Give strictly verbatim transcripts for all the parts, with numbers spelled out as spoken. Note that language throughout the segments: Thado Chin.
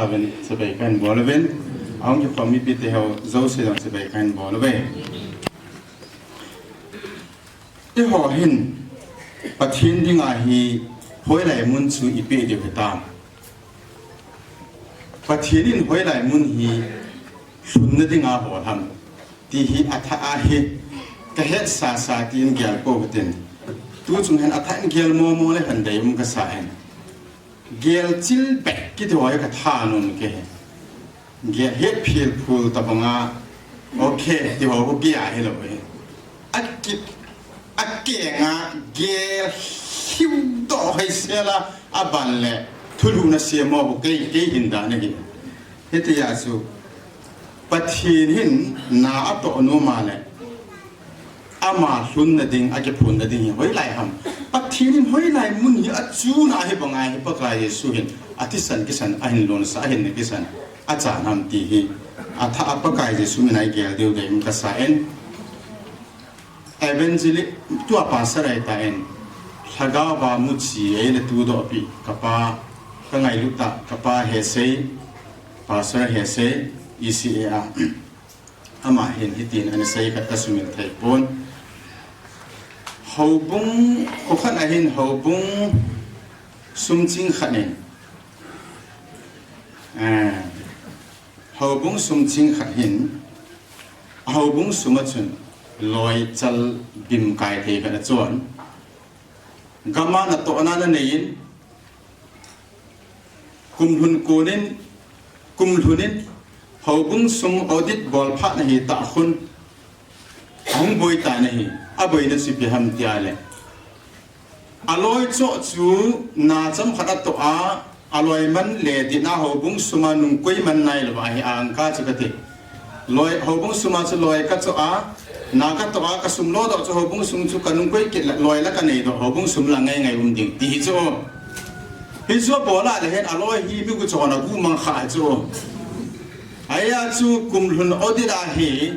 Aven, chibai kahin bol uve. Ahung kikhom mipite ho jouse jong chibai kahin bol uve. Eiho hin Pathen dinga hi hoilai mun chu ipi diu hitam? Pathen in hoilai mun hi lhunna dinga hol ham ti hi athah a hi kahetsasa tin gel pou hitin. Tuchung hin athah in gel momo le hen deium kasa in. Gelchil beh kiti ho hi kathanom kei. Gel hetphil phul tabanga, okay, ti ho khu gel hilou hi. Aki, akenga gel hiu doh haisela, aban le thulhuhna semo khu kei, kei hin dan ahi. Hitia chu Pathen hin na atoh nom a le ama lhunna ding, akiphunna ding hi hoilai ham? Pathen in hoilai mun hi achuna hi banga hi Pakai Jesu hin athisan kisan, ahin lonsa, ahin na kisan achan ham ti hi athah a Pakai Jesu mina igel diu deium kasa in. Evangelist, tua pastor ahitan, lhagao va muchi eile tudohpi kapa kangailut tah, kapa Hesei, Pastor Hesei, E C A a. Ama hin hitin ana sei khat kasumil thei pon. Houbung, kho khat ahin houbung sum ching khat in, eh, houbung sum ching khat hin, houbung sum a chun loi chal bim kai thei khat achon. Gam a natohna nanei in, kum lhun kon in, kum lhun in, houbung sum audit bol phat nahi tah khun, ahung boi tan ahi, aboina chu ipi ham tia le, aloi choh chu na chomkhat atoh a, aloi man le dinga houbung sum a nungkoi man nailou va hi angka chu kati. Loi, houbung sum a chu loi kachoh a, na katoh a, kasum lodoh chu houbung sum chu kanungkoi kit le, loi la kanei doh, houbung sum la ngaingai um ding ti hi chu. Hichu abol a le hin aloi hi mi guchon a gu mang kha chu. Ahia chu kum lhun audit a hi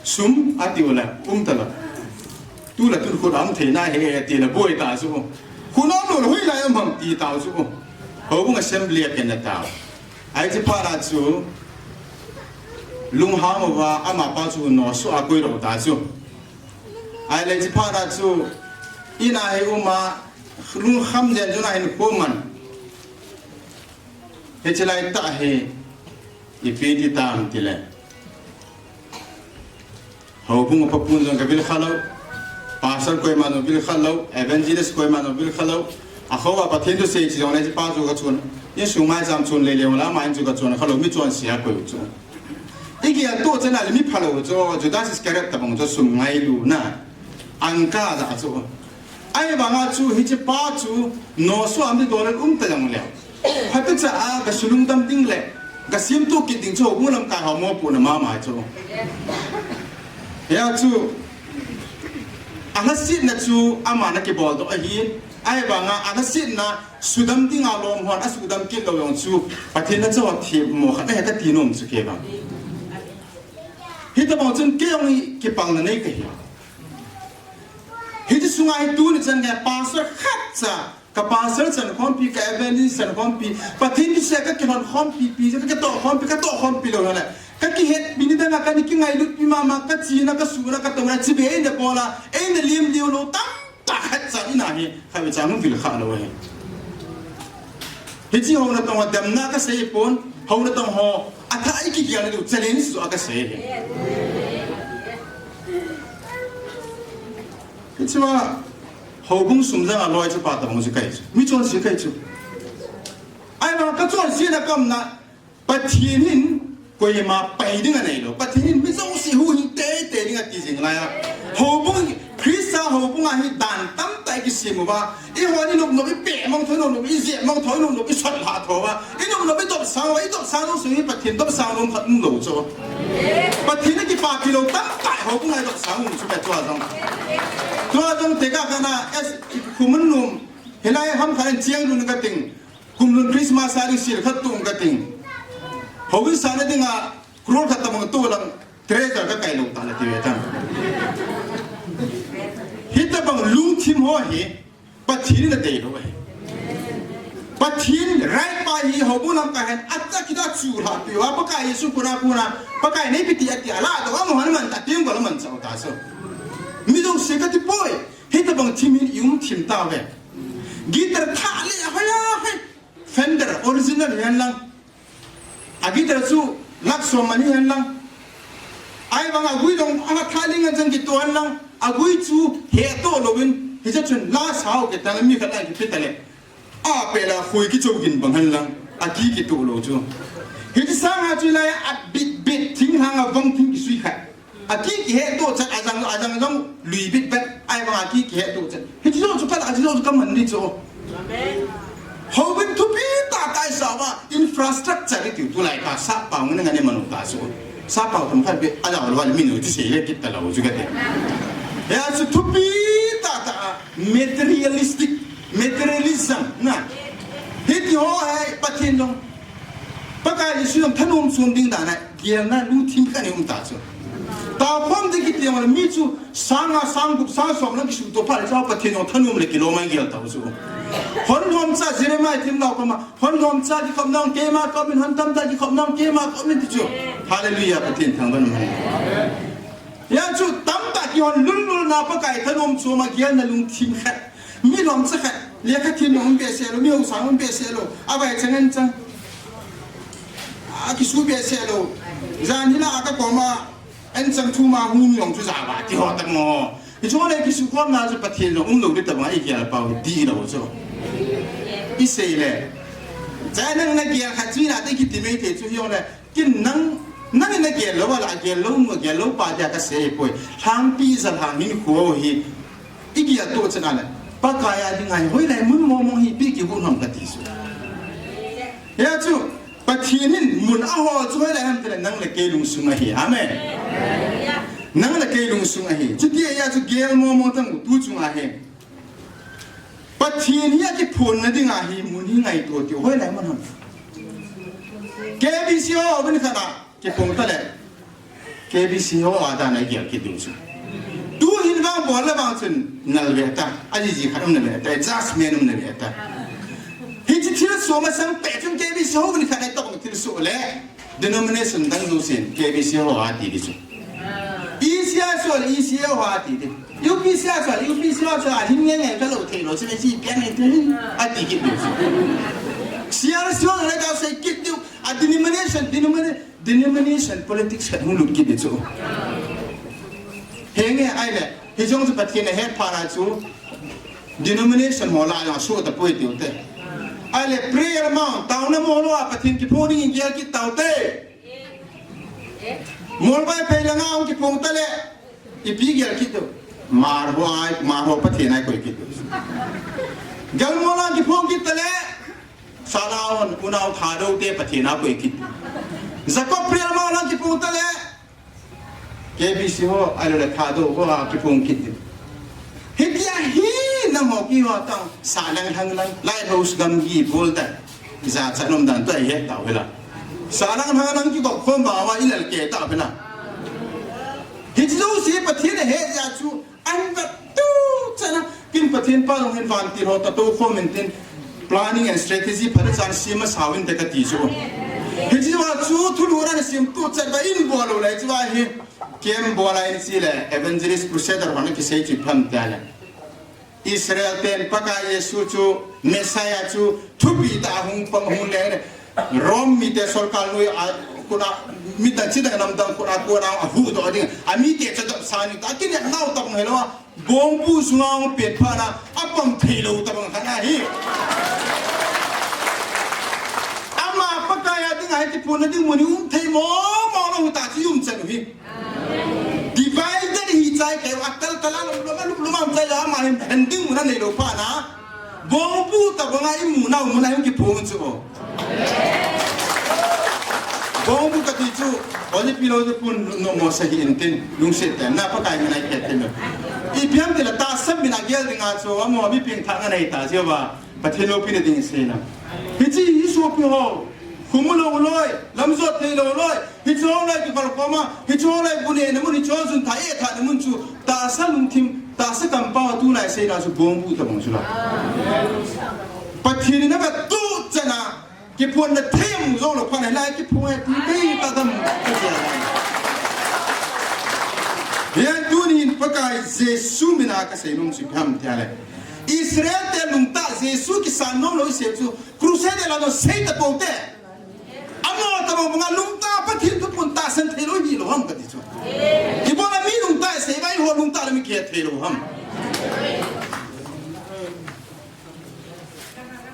sum atiu le, um talou. Tu le tu khut a um thei nahi e ti le boi ta chu. Khut a um lou le hoilai um ham ti ta chu. Houbung assembly a ken na ta. Ahi, hiche phat a chu lunghang uva amapa chu nosuh a koi lou ta chu. Ahile hiche phat a chu in a hi um a, lungkham jen chun ahin khoman. Hiche lai tah hi ipi ti tam ti le, houbung a papun jong kavil kha lou, pastor koima jong vil kha lou, evangelist koima jong vil kha lou. Akhoa Pathen thusei che jong le hiche pa chu kachun, insung maicham chun lele jong le ama in chu kachun kha lou, mi chonse a koi u chu. Igel to chan a le mi phalou chu, Judas Iscariot tabang chu sum ngailutna angka ja chu. Ahivanga chu hiche pa chu nosuh a um ti doh le um ta jong le, phatecha a gasu lungdam ding le gasemto kit ding chu houbung lamkai ho mopohna mama chu. Hia chu alhasetna chu ama na kibol doh ahin, ahivanga alhasetna sudam dinga lom hon asudam kit lou jong chu Pathen na chu themmo khat ahi kati nom chu kei vang. Hitabang chun kei jong hi kipalna nei kahi. Hiche sunga hi tuni chan gei pastor khatcha, ka pastor chankhompi, ka evangelist chankhompi, Pathen thusei a kakilhon khompi pi, kakitoh khompi, katoh khompi lou hile, kakihetpi ni danga kana kingailutpi mama, kachena, kasuhna, katouna, chibai eina bol a, eina lim liu lou tamtah khatcha in a hi khatvei cha hung vil kha lou ahi. Hiche ho natong ho damna kasei pon, ho natong ho athah a ikigel diu challenge chu kasei ahi. Hichea houbung sum janga loi chu pa tabang chu kahi chu, mi chonse kahi chu. Ahivang kachonsena kaumna, Pathen hin koima pai dinga neilou, Pathen hin mi jouse huhhing teitei ding ati jing laiya, houbung, Christa houbung a hi dan tamtah ikisem uva, ihon inopnop, ipeh mong thou inopnop, ijep mong thou inopnop, isot lhah thou uva, inopnop idopsang uva, idopsang jouse hi Pathen dopsang nom khat umlou chu. Pathen a kipapi lou tamtah houbung a idopsang um chu me tua jong. Tua jong tekah kana, es, ikhumun nom, hilai ham khat in cheng lun kating. Kum lhun Christmas a ding sil khat tung kating. Houin sana dinga crore khat tabang tolang treasure kakai lou tale ti ve tan. Hitabang lungthim ho hi Pathen in adei lou ahi. Pathen Hi houbung lamkai hin, acha kita chu la pi, wa Pakai Jesu kuna kuna, Pakai nei pi ti ati ala, to wa mo han man ta, tim ko la man cha ta so. Mi dong se ka ti poi, hi tabang thim hin i um thim ta ve. Guitar tha le, ha ya, ha. Fender, original hi hen lang. A guitar chu, lak som mani hen lang. Ai bang a gui dong, a tha ling an chang ki to hen lang. A gui chu, he to lo in, hi cha chun, la sao ke ta la mi khat lang ki pi ta le. A pela khui kichou gin bang hen lang, a ki kitoh lou chu. Hiti sanga chu lai a bit bit thing hang a vang thing kisui khat. A ki kihe toh chat a jang, a jang jong lui bit bit, ai bang a ki kihe toh chat. Hiti jong chu kal, a ti jong chu kaman ni chu. Amen. Houbung thupi tah tah i sa uva, infrastructure i tiu tulai ka sap pau ngen ngen i manu ta chu. Sap pau tam khat beh, a jao lou a le min u ti sei le kit ta lou chu ka ti. Hia chu thupi tah tah a materialistic, materialism na. Hiti ho hi Pathen jong, Pakai Jesu jong thanom som ding dan a gelna lungthim khat nei um ta chu. Taokhom ding kiti jong le mi chu sang nga, sang gup, sang som lang kisuto phat le chu Pathen jong thanom le kilom a gel ta chu. Hon lom cha Jeremiah thim nau koma, hon lom cha kikhop nau keima ka um in, hon tam cha kikhop nau keima ka um in ti chu. Hallelujah, Pathen thangvah in um hen. Hia chu tamtah kihon lul lul na Pakai thanom chom a gelna lungthim khat. Mi lom cha khat, lekha thim jong um behseh lou, mi haosa jong um behseh lou, a vai chang an chang. A kisu behseh lou. Jan hi la a ka koma, an chang thu ma hung jong chu ja va ti ho ta mo. Hichu le kisu khom na chu Pathen jong um lou di ta bang i gel pau di lou chu. I sei le. Cha nang na gel khat chi na te kiti mai te chu hi jong le. Kin nang, nang in na gel lou a la, gel lou nu, gel lou pa dia ka sei poi. Lhangpi ja lhang hin kho hi. I gel toh chan a le. Pakai a ding a hi hoilai mun mong mong hi pi kihon ham ka ti chu. Hia chu, Pathen in mun a ho chu hoilai ham ti le nang le kei lungsung ahi. Amen. Nang le kei lungsung ahi. Chuti a hia chu gel mong mong tang tu chung ahi. Pathen hi a kiphonna ding a hi mun hi ngaito ti hoilai mun ham. K B C ho, houbung khat a kipong ta le. K B C ho a dan a gel kit ding chu. Tu hin vang bol le vang chun nal ve ta. A ji ji khat um na ve ta. Adjustment um na ve ta. Hichi thil so masang peh chun K B C ho houbung khat a tong thil so le. Denomination dang jouse in K B C ho a ti di chu. E C a so le E C a ho a ti di. U P C a so le U P C ho so a hin nge nge ka lou thei lou, se me si pian nge te hin. A ti kit di chu. C R C ho le ka sei kit di. A denomination, denomina-, denomination politics khat hung lut kit di chu. Henge, ai le, hi jong chu Pathen a het pha na chu. Denomination ho la jong suh ta poi tiu te. Ai le prayer mount, taona mol a Pathen kiphong ding in gel kit tau te. Molbai phei langa hung kiphong ta le. Ipi gel kit tiu. Mar ho ai, mar ho Pathen a koi kit tiu. Gal mol a kiphong kit ta le. Salon, unau Thadou te Pathen a koi kit. Jacob prayer mount a kiphong ta le. K B C ho, ahilou le Thadou ho a kiphong kit di. Hitia hi nangho kihou tang, sa lang hang lang, Lighthouse gamgi bol ta. Jachat nom dan toh ahi tau hila. Sa lang hang lang kikop khom ba wa i lel kei tau hila. Hiche jouse Pathen ahe jeh chu, an vet tu chana, kin Pathen pa jong hin vantil ho ta tou khom in tin, planning and strategy phat a chan sem a sao in te kati chu. Hiche va chu thulhuhna na sem tu chan va in bol lou le chu va hi. Kem bol a in chi le evangelist crusader ho na kisei chu pham ta le. Israel ten Pakai Jesu chu Messiah chu thupi ta hung pang hung le. Rom mite sorkar noi a kona mi dang chi dang nam dang kona kona a huhdoh ding. A mite chadop sa ni ta kinep nau tah hilou a. Bongbu sunga hung pet phat na, apang thei lou tabang khat ahi. Ama Pakai a ding ahi kiphonna ding mun hi um thei mong mong lou ta chu i um chan u hi. Divided hi chai kei, a tal tal a lum lum a lum lum a um chai la ama hin, hin ding mun a nei lou phat na. Bongbu tabang a i mu nau mun a hung kiphong chu. Bongbu kati chu, oli pi lou chu pun no mo sa hi in tin, lungset tah in, na Pakai min a i pet tin. Ipi ham ti le tahsa min a gel ding a chu, amaho mi pengthah a nei ta chu va, Pathen loupina ding i sei na. Hiche hi sopi ho, khum lou loi, lam jot thei lou loi, Hiche ho lai kikol koma, hiche ho lai bu nehna mun, hiche ho chun tha e thahna mun chu, tahsa lungthim, tahsa kampau a tulai seina chu bongbu tabang chu la. Pathen in avet tu chana, Kiphonna thei mu jonglou phat hilai kiphon e ti bei ta dam. Hiche tunin Pakai Jesu mina kasei nom chu ipi ham tia le, Israel te lungtah Jesu kisan nomlou isei chu crusade la no sei tapou te. Amo tamo banga lungtah Pathen thuphon tahsan theilou hilou ham kati chu. Ibola mi lungtah isei uva eiho lungtah la mi kihe theilou ham.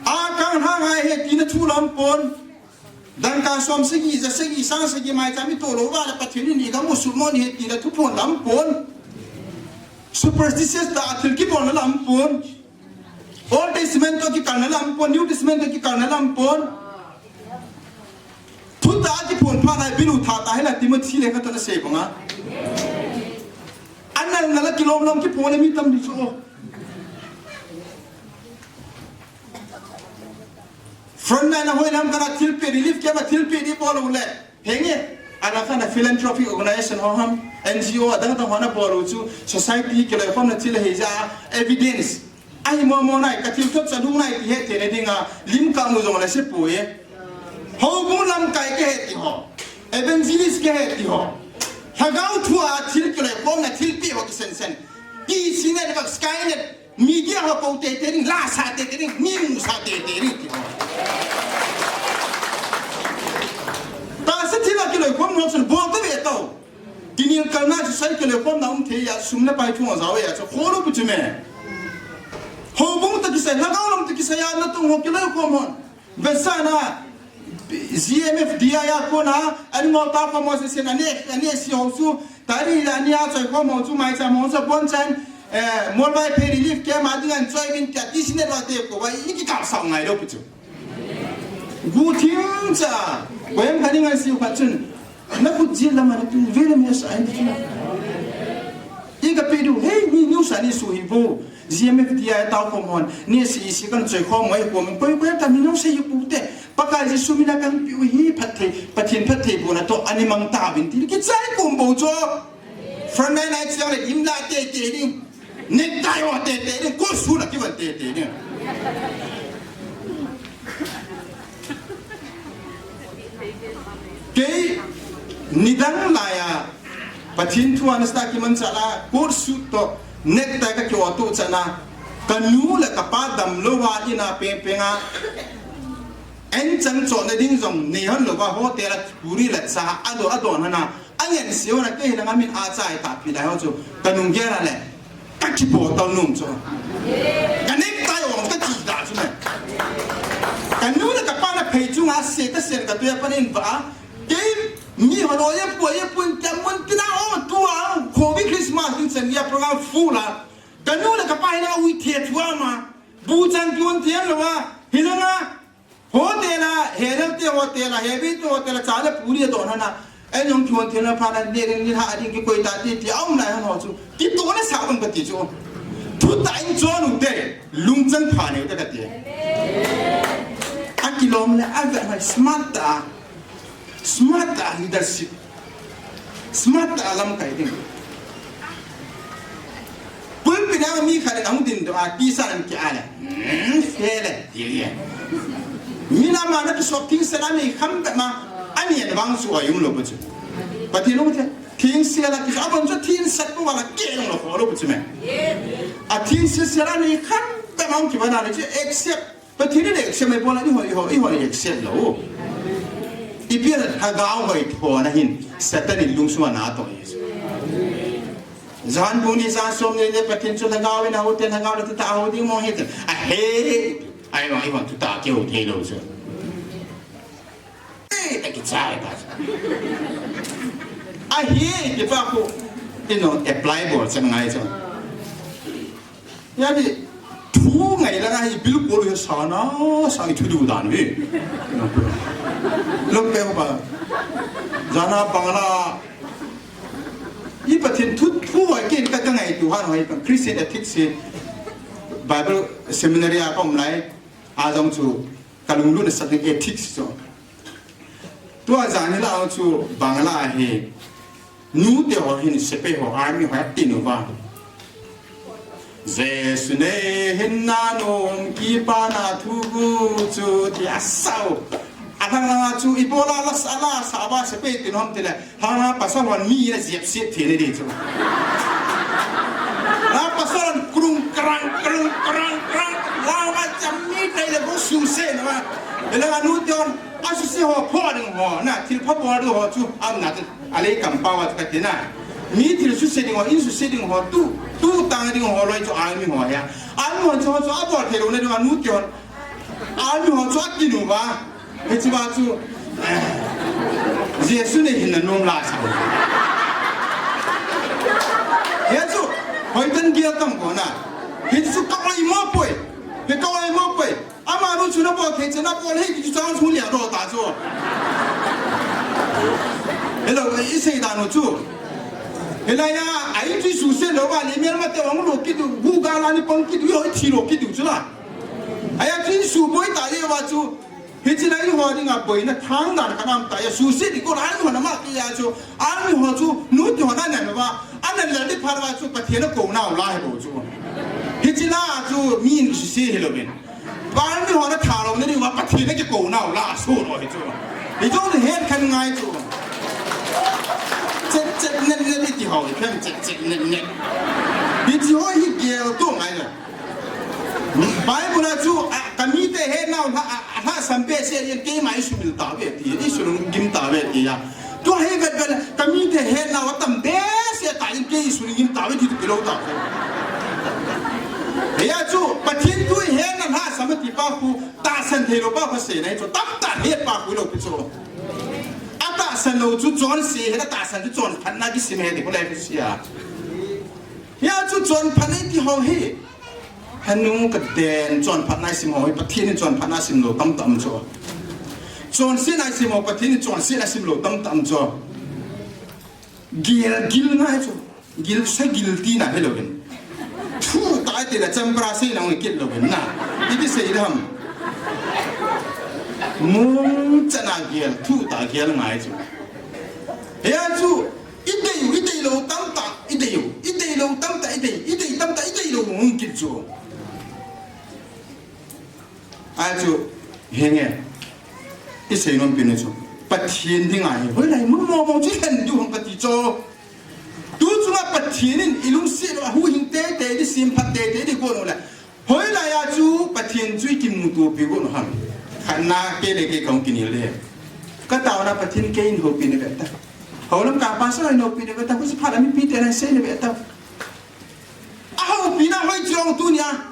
A kang hang a he tina thu la um pon. Dangka som sagi, ja sagi, sang sagi maicham itoh lou uva le Pathen in igam u suhmo ahi tina thuphon la um pon. Superstitious tah a thil kibolna la um pon. Old Testament toh kikalna la um pon, New Testament toh kikalna la um pon. Thutah a kiphon phat a Bible u thah tah hila Timothy lekha toh asei banga. Anal nala kilom lom kiphon le mi tam di chu. Frontline a hoi lam kana thilpeh, relief camp a thilpeh di bol u le. Henge, ana kana philanthropic organization ho ham, N G O adang dang ho ana bol u chu, society kiloikhomna thil ahi jeh a, evidence. Ahi momo nai, ka thil thot cha lung nai ti hetthei na dinga, lim ka mu jong le sepoi. Houbung lamkai kahi ti ho. Evangelist kahi ti ho. Lhagao thu a thil kiloikhomna thilpeh ho kisensen. Ti sine le bak Skynet. Media ho pou teitei ding, la sa teitei ding, mi mu sa teitei ding ti ho. Tahsa thil a kiloikhom nom chun bol tave tao. Kinelkalna chu sai kiloikhomna um thei a, sum le pai thu a jao a chu kholo pu chu me. Houbung toh kisai, lhagao lam toh kisai a natong ho kiloikhom hon. Vetsahna, G M F D I a kona, ani mo ta ko mo se sen, ani, ani si ho chu, tari la ani a choi ko mo chu, maicham ho chu, bonchan, eh, Molvaiphei relief camp a ding an choi min tia, ti sine lo te ko, wa, i ki ka sa ngai lo pu chu. Gu thim cha, ko em ka ding an si u ka chun, na khut jil lam ana tu, vele mi sa, ai, tu na. I ka pe du, hey, ni, ni sa ni su hi vo. G M F D I a tao khom hon, ni si si kan choi khom mai khom, koi koi ta mi nong sei pu te. Pakai Jesu mina kan piu hi phatthei, Pathen phatthei bohna toh ani mang tauvin ti. Kichai kum bou chu. Frontline a chiang le lim la teitei ding. Necktie ho teitei ding. Ko su la kivan teitei ding. Kei nidang laiya Pathen thu ana sa kimanchah la, coat suit toh necktie ka ki-o toh chana, ka nu le ka pa damlou va ina pengpeng a, an chang chohna ding jong nei hon louva, hotel a puri le cha adon, adon hon a, angense hon a, kei hilanga min a chai ta pi lai ho chu, ka nung gel a le. Ka kipo tau nom chu. Ka necktie ong ka ti da chu ne. Ka nu le ka pa na phei chunga se ka sen ka tuya panin va. Kei mi ho lo ye po ye pun te mun tina ong tua. Covid Christmas in sen ya program full a. Ka nu le ka pa hina ui the thua ma. Bu chan pion the lo wa. Hilanga. Hotel a, he lel te hotel a, he be te hotel a, cha le puri adon hon a. Ei jong kion thil na pha na ne rin ni ha ding kikoi ta ti ti aum lai hon ho chu. Kitoh na sa bang kati chu. Thutah in chon u te, lungchang pha neu te kati. Akilom le ave ngai smart ta. Smart ta leadership. Smart ta lamkai ding. Pulpit a mi khat in ahung din doh a, kisa in ki-a le. Hmm, fe le, ti le. Min ama na kisop thingset a nei kham bep ma, ani en vang su a um lou pu chu. Pathen u the, thingset a kisa, abon chu thingset pu wala ke lou lou pu chu me. A thingset set a nei kham bep ma hung kivan a le chu accept. Pathen in accept mai pon a, eiho, eiho, eiho accept lou. Ipi a lhagao hoithona hin, Satan in lungsung a na toh hi. Johan bung ni chang som ni le Pathen chu lhagao ahi, ahile lhagao le thutah a hou ding mo hi te. Ahi, ahi, ahi, thutah a kihou thei lou chu. Ahi, ta kichai ta. Ahi, ti pa khu. Ino, apply bol chan ngai chu. Yani, thu ngai langa hi bilkol hi sana, sa i thu du dan hi. Lok pe ba. Jana bangla. I Pathen thu, thu hoi ken ka, ka ngaito han hoi pa. Christian ethics hi. Bible seminary a ka um lai. A jong chu ka lunglut na sak ding ethics chu. Tua jan hi la chu bangla hi. Nute ho hin sepai ho army ho atin uva. Jesu nei hinna nom kipana thu gu chu ti asao. Alhang langa chu ibola la sa la sa ba se pe tin hom tile. Hanga pasal hon mi na jep se thei ni di chu. Na pasal hon krung krang krung krang krang. La ma cham mi tai le bo su se na ma. Ela nu te hon a su se ho pho ding ho na thil pha bo du ho chu am na te. A lei kam pa wa ka ti na. Mi thil su se ding ho, in su se ding ho, tu, tu tang ding ho loi chu army ho ya. Army ho chu, ho chu a bol thei lou na ding ho nu te hon. Army ho chu a ti nu ba. Hichi ba chu. Eh, Jesu ne hin na nom la sa. Ya chu. Hoi tan gel tam ko na. Hichi chu ka oi mo poi. He ka oi mo poi. Ama nu chu na bol thei che na bol hei ki chu chang chu lia do ta chu. Hello, i sei da nu chu. Hello ya, ai chu su se lo ba ni mel ma te wang lo ki du, gu ga la ni pang ki du, yo i thi lo ki du chu la. Aya chu su boi ta le wa chu. Hichi na i ho ding a boi na thang dan ka nam ta ya su se di ko la ni ho na ma ki ya chu. Ani ho chu nu ti ho na na ba. Ana la di pha wa chu Pathian na ko na u la he bo chu. Hichi na chu mi ni su se he lo ben. Bang mi ho na tha lo na ni wa Pathian na kikou nau la so lo hi chu. Hi chu het khan ngai chu. Chet chet net net hi ti ho, hi phem chet chet net net. Hi ti ho hi gel to ngai la. Bible a chu, a, ka mite het nau la, a, a, la sam pe se yen keima i sumil ta ve ti, i sulung gim ta ve ti ya. Tua hi vet vet, ka mite het nau a tam behseh ta in kei suni in ta ve ti tu kilo ta. Hia chu, Pathian thu i het na lhasam a ti pa khu, tahsan thei lou pa khu sei na hi chu, tamtah het pa khu lou pi chu. A tahsan lou chu chonse het, a tahsan chu chonphatna kisim het ti khu lai khu sia. Hia chu chonphatna i ti ho hi. Hanu ka den chonphatna i sim ho hi, Pathian in chonphatna sim lou tamtah um chu. Chonsetna i sim ho, Pathian in chonsetna sim lou tamtah um chu. Gil, gil ngai chu. Gil sa gil ti na hi lou hin. Thu ta ti la champra sei na ngai kit lou hin na. I ti sei dam. Mung chana gil, thu ta gil ngai chu. Hia chu, i dei u, i dei lou tamtah, i dei u, i dei lou tamtah, i dei, i dei tamtah, i dei lou hung kit chu. A chu, henge, i sei nom pi na chu. Pathian ding ahi, hoilai mun mo mo chu hen du hung ka ti chu. Tu chunga Pathian in i lungset u a huhhing teitei di, simphat teitei di kon u le. Hoilai a chu Pathian chu i kimuto pi kon u ham. Khatna kei le kei kong kinel le. Ka taona Pathian kei in houpi na ve ta. Houlam ka pastor in houpi na ve ta. Husi phat a mipi te na sei na ve ta. A houpi na hoi chong tu nia.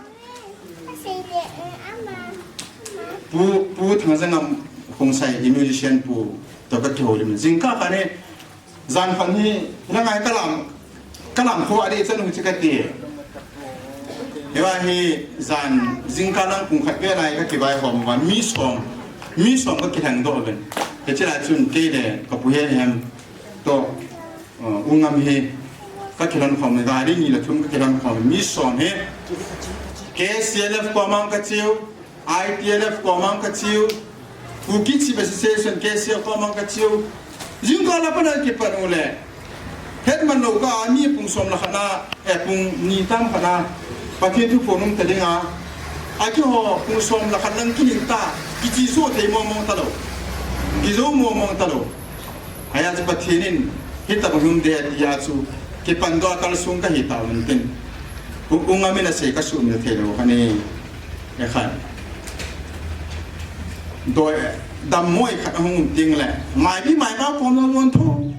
Pu, Pu Thangjangam Khongsai, i musician pu, to ka kihoulim. Jingkah khat ni, jan khat ni, na ngai kalam, kalam kho a di chanu chi ka ti. Hiva hi jan, jingkah lang pung khat vel lai ka kivaihom uva, mi som, mi som ka kilheng doh uvin. Hiche lai chun kei le ka pu Hehem to, uh, U Ngam hi ka kilhon khom, gari ni le thum ka kilhon khom, mi som hi K C L F kom a ka cheu, I T L F kom a ka cheu, Kuki Chief Association K C L kom a ka cheu. Jingkah la pan a kipan u le. Het man lou ka a mi pung som le khat na, eh, pung ni tam khat na. Pathen thu phon um ta ding a. A keiho pung som le khat lang kihin ta. Kichi so thei mong mong ta lou. Kijou mong mong ta lou. Hia chu Pathen in, hitabang hung de tia chu, kipan doh a kalsong ka hi tauvin tin. U, U Ngam in asei ka sumil thei lou kha ni, e khan. Doi, dammo i khat ahung um ting le, maibi maima kom lou lon tho.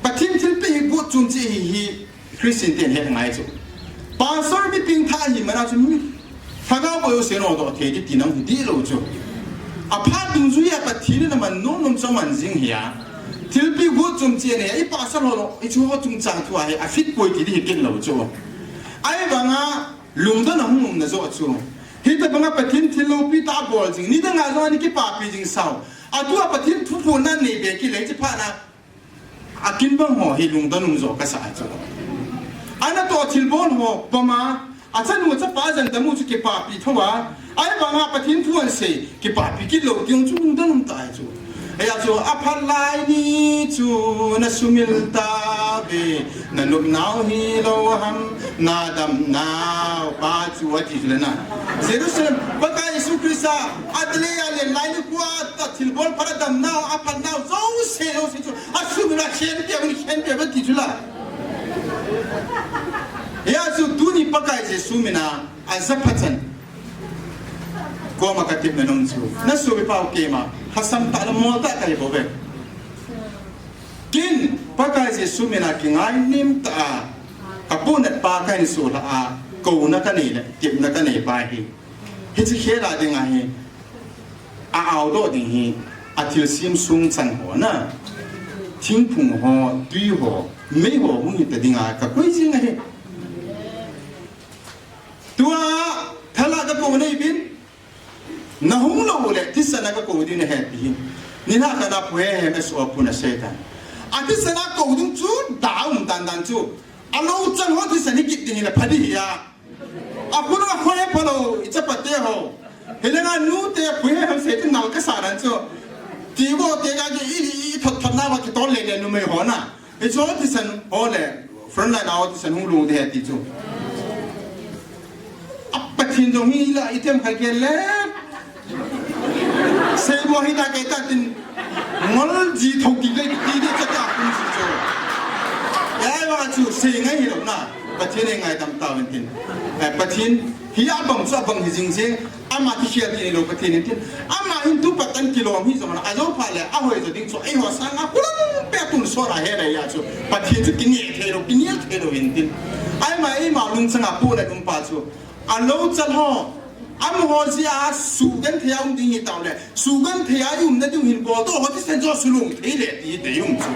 Pathen thilpeh hi got chom cheh hi hi, Christian ten het ngai chu. Pastor mi pengthah hi mana chu mi. Lhagao boi u se no doh thei ti ti nang hi ti lou chu. Aphat dungjui a Pathen in aman nom nom chu aman jing hi a. Thilpeh got chom cheh nei, i pastor ho lou, i chu ho chungchang thu a hi, a fit poi ti di hi ken lou chu. Ahivanga lungdon a hung um na jo chu. Hitabanga Pathen thil loupi tah a bol jing. Nidang a jong ani kipapi jing sao. Atua Pathen thuphonna nei be kilei chi phat na. Akin bang ho hi lungdon um jo kasa chu. Ana toh thilbol ho pama, achanu chapa jan damu chu kipapi thou a. Ahivanga Pathen thu ahin sei, kipapi kit lou ti chu lungdon um tai chu. Hia chu aphat lai ni chu nasumil tave, nanop nau hilou ham, nadam nau pa chu ati chu le na. Jerusalem, Pakai Jesu Christa, adle a len lai ni kua ta thilbol phat a dam nau, aphat nau, jouse, jouse chu, asumil a khen pia, khen pia, ati chu la. Hia chu tuni Pakai Jesu mina, ajapha chan. Koma katepna nom chu. Nasopi pau keima, lhasam tah le mol tah kahi bou ve. Kin, Pakai Jesu mina kingainem tah a, kapohnat pa kahin soh lha a, kouna kanei le, tepna kanei pa hi. Hiche khel a ding ahi, a-aodoh ding hi, athilsem sung chan ho na. Thingphung ho, tui ho, mei ho hung hita ding a, kakoi jing ahi. Tua, thala kakou nei bin, nahung lou le, thisan a kakou ding nahe ti hi. Nilhah khat a phu he he me so phu na Satan. Athisan a kou ding chu, da um dan dan chu. Alou chan ho thisan hi kit ding hi la pha di hi a. Akhun a khoi pha lou, ichapa te ho. Hilanga nute phu he he se tin nal kasa dan chu. Ti bo te ga ki i, i, i thot thot na ba kitol le le numei ho na. Hicho thisan ho le, front line a ho thisan hung lhung ding ahi ti chu. A Pathen jong hi la item kha ke le. Sei mo hi ta ke ta tin. Ngol ji thong ki le ti de cha ta kun si chu. Ya wa chu sei ngai hi lo na. Pathen e ngaidam tauvin tin. Eh, Pathen hi abang chu abang hi jing jing. Ama kikhel thei lou Pathen in tin. Ama hin tu patan kilom hi jong a jo pha le, ahoi jo ding chu, eiho sanga hulam pe tun sot a he le ya chu. Pathen chu kinel thei lou, kinel thei lou hin tin. Aima, eima lungchang a pu le um pa chu. Alou chan ho. Amaho jeh a sugenthei a um ding hi tau le. Sugenthei a i umna ding hin bol to ho thisan jo sulung thei le ti te um chu.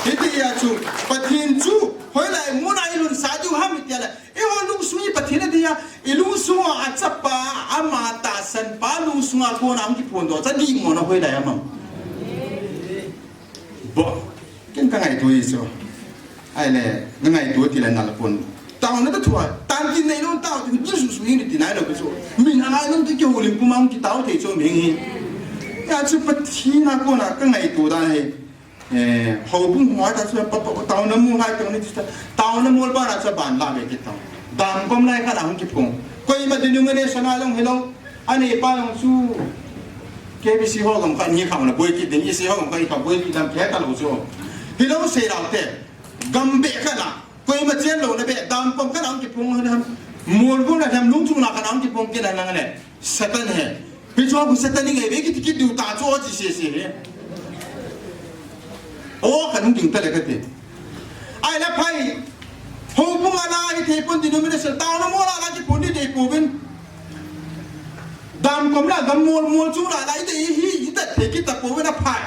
Hiti ya chu. Pathen chu. Hoilai mun a i lungsa diu ham ti le. Eiho lungsung hi Pathen a dei a, i lungsung a achapa, ama tahsan pa lungsung a kona hung kiphondoh cha ding mo na hoilai a ham. Bo, ken ka ngaito hi chu. Ahile, ka ngaito ti le nal pon. Taona ta thua, tan kin nei lou tao, ti Jesu su hin ti nai lou chu. Min a nai lou ti kihoulim puma hung kitao thei chu mi hi. Ya chu Pathen a kona ka ngaito dan hi. Eh, houbung ho ta chu pa, pa, taona mol lai tong ni chu ta. Taona mol bana chu ban la ve kit tong. Dam kom lai khat a hung kiphong. Koima denomination a jong hilou. Ani pa jong chu K B C ho gam khat ni kha na boi kit ding, E C ho gam khat i kha boi kit dam khe ta lou chu. Hilou sei lou te. Gam be khat a. Koima chen lou na be, dam kom khat a hung kiphong na. Mol bu na tham lung chung na khat a hung kiphong kit na nang le. Satan he. Hichu khu Satan nge ve kiti kiti u ta chu ti se se he. O khat hung ding ta le kati. Ahile phai. Houbung a la hithei pon denomination taona mol a la kiphong ni dei pouvin. Dam kom la gam mol mol chu la la i dei hi i ta thei kit ta pouvin a phai.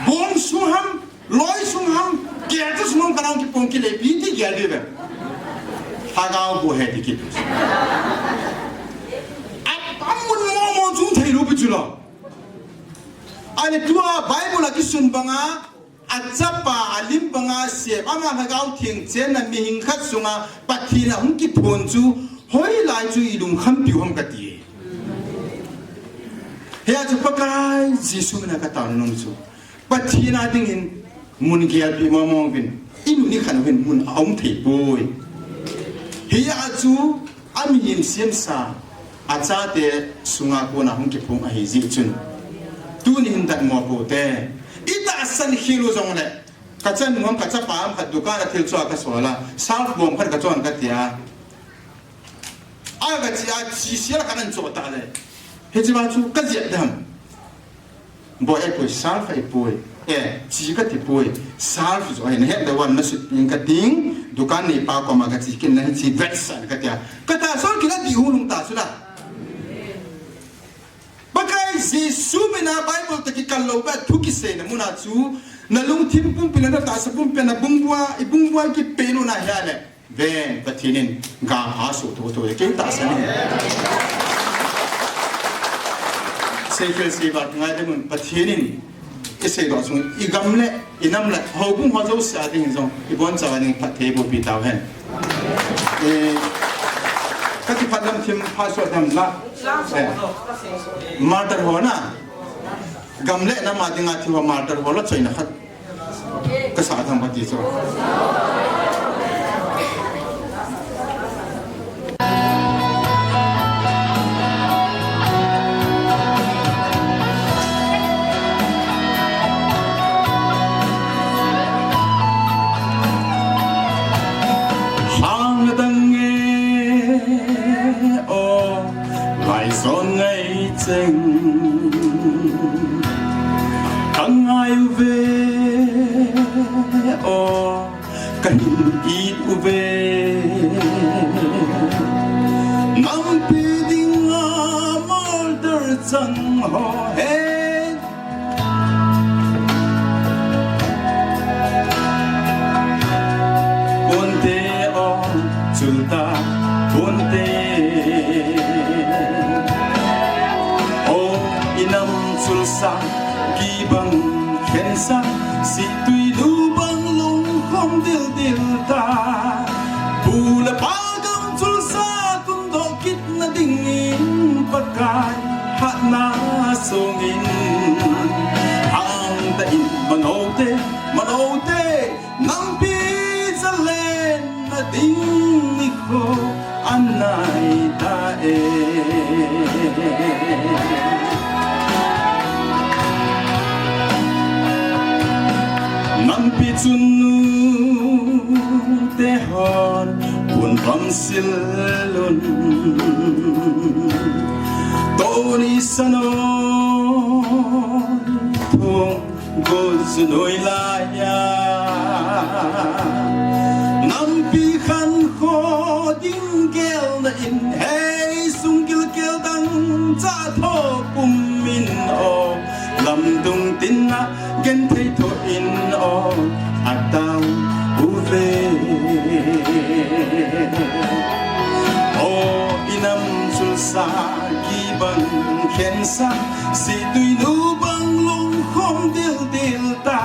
Bong sung ham, loi sung ham, kehcha sung ham khat a hung kiphong kit le ipi ti gel diu ve. Lhagao bou he ti kit. A, amun mo mo chung thei lou pi chu lou. Ahile tua Bible a kisun banga, achapa, alim banga sem, ama Lhagao Theng chenna mihing khat sunga Pathen a hung kiphon chu, hoilai chu i lungkham piu ham kati. Hia chu Pakai Jesu mina ka taona nom chu. Pathen a dingin mun gelpi mong mong uvin. I nu ni khan uvin mun a um thei poi. Hia chu a mihem semsa a chate sunga kona hung kiphong ahi jeh chun. Tuni hin dat mo pote. I tahsan khel u jong le. Ka chanu ham ka chapa ham khat dukan a thil cho a ka sol a. Surf bom khat ka chon ka tia. A ka chi a chi sia la ka nan cho ta le. Hiche ba chu ka jep dam. Bo e poi surf e poi. E, chi ka ti poi. Surf jo e na het da wan na sut ping ka ting. Dukan nei pa koma ka chi kin na hiche vet san ka tia. Ka tahsan kila di hu lung ta su la. Pakai Jesu mina Bible toh kikal lou ba thu kiseina muna chu. Na lungthim pumpi le na tahsa pumpi na bungbua, i bungbua kipe lou na hia le. Ven, Pathen in, ga pha su tho tho, kei tahsan in. Sei khel sei vat ngai de mun, Pathen in, i sei lo sung, i gam le, i nam le, houbung ho jouse a ding jong, i boncha a ding phatthei boh pi tau hen. Eh, ka kiphat lam thim pha su dam la. Eh, martyr ho na. Gam le nam a dinga thi ho martyr ho la choina khat kasa tham kati chu. Sang dang e o, lai son ngai cheng. Ka ngai uve o, ka hin it uve. Nampi dinga martyr chang ho he. Ponte o, chulta ponte. O, i nam chulsa, kibang khensa, situi nu bang lungkhom dildil ta. Pu le pa gam chulsa tundoh kitna dingin Pakai hatna songin, hangtah in manote, manote, nampi zalenna ding nikho anai ta e. Nampi chun nute hon pun vamsilun, tuni sanoi thong gon sunoi laiya, nampi khankho ding gelna in, hei sung gilkel dang cha tho pum in o, lamdung tin a genthei tho in o, atau uve. O, i nam chulsa, kibang khensa, situi nu bang lungkhom dildil ta.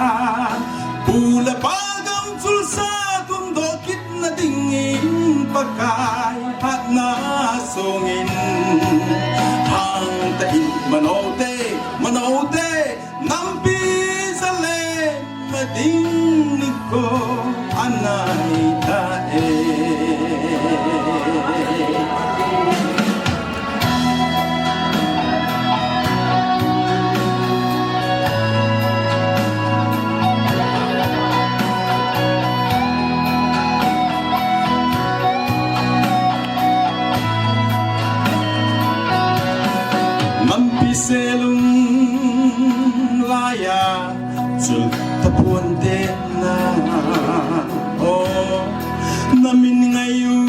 Pu le pa gam chulsa tundoh kitna dingin Pakai hatna songin, hangtah in manote, manote, nampi zalenna ding nikho anai ta e. Nampi selung laiya chulta ponte na, o, na min ngai u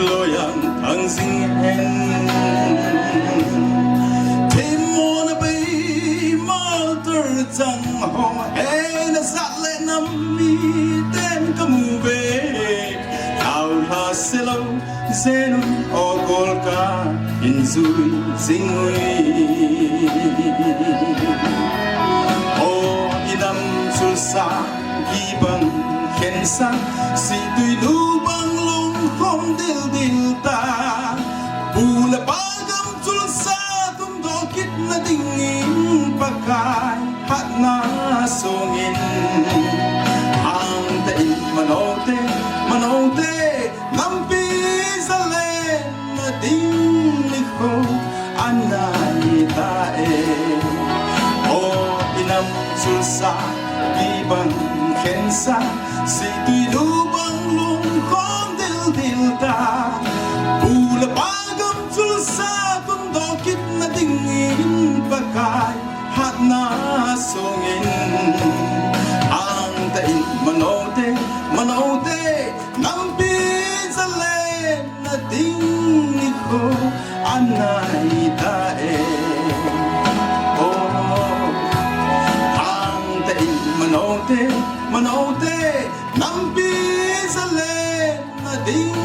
loiya thang jing hen. Themmona bei martyr chang ho, hei na zat le nam miten ka mu ve. Thao lha se lou, zenun o, Golgotha in jui jing ui. O, i nam chulsa, kibang khensa, situi nu bang lungkhom dildil ta. Pu le pa gam chulsa tundoh kitna dingin Pakai hatna songin, hangtah in manote, manote, nampi zalenna ding nikho anai ta e. O, i nam chulsa, kibang khensa, situi nu bang lungkhom dildil ta. Pu le pa gam chulsa tundoh kitna dingin Pakai hatna songin, hangtah in manote, manote, nampi zalenna ding nikho anai ta e. O, hangtah in manote, manote, nampi zalenna ding